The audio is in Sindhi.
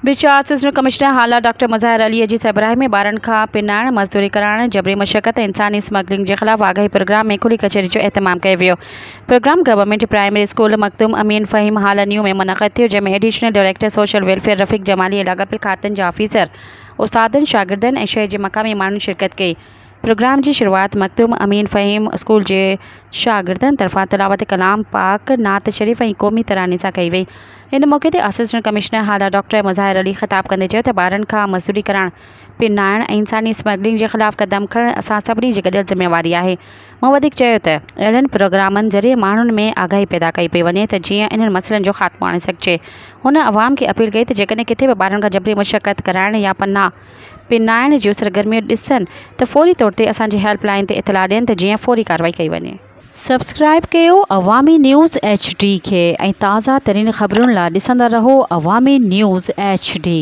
Bashir assistant commissioner Hala doctor Mazahir Ali جي سربراهي ۾ ٻارن کان پنائڻ، مزدوري ڪرائڻ، جبري مشقت ۽ انساني اسمگلنگ جي خلاف آگاهي پروگرام ۾ کلي ڪچهري جو اهتمام ڪيو ويو. Programme government primary school Makhdoom Amin Faheem Hala new ۾ منعقد ٿيو جنهن ۾ additional director social welfare Rafiq Jamali ۽ لاڳاپيل کاتن جا آفيسر، استادن، شاگردن ۽ شهر جي مقامي ماڻهن شرڪت ڪئي. پروگرام جي شروعات مخدوم امين فهيم اسڪول جي شاگردن طرفان تلاوت ڪلام پاڪ، نعت شريف ۽ قومي تراني سان ڪئي وئي. ان موقعي تي assistant commissioner Hala doctor Mazahir Ali خطاب ڪندي چيو ته ٻارن کان مزدوري ڪرائڻ، پنائڻ ۽ انساني اسمگلنگ جي خلاف قدم کڻڻ اسان سڀني جي گڏيل ذميواري آهي. مون وڌيڪ چيو ته اهڙن پروگرامن ذريعي ماڻهن ۾ آگاهي پيدا ڪئي پئي وڃي ته جيئن انهن مسئلن جو خاتمو آڻي سگهجي. هن عوام کي اپيل ڪئي ته جيڪڏهن ڪٿي به ٻارن کان جبري مشقت ڪرائڻ يا پناهه پنائڻ جون سرگرميون ڏسن ته فوري طور تي اسان جي هيلپ لائين تي اطلاع ڏين ته جيئن فوري ڪارروائي ڪئي وڃي. سبسڪرائيب ڪيو عوامي نيوز ايڇ ڊي کي ۽ تازه ترين خبرن لا ڏسندا رهو عوامي نيوز ايڇ ڊي.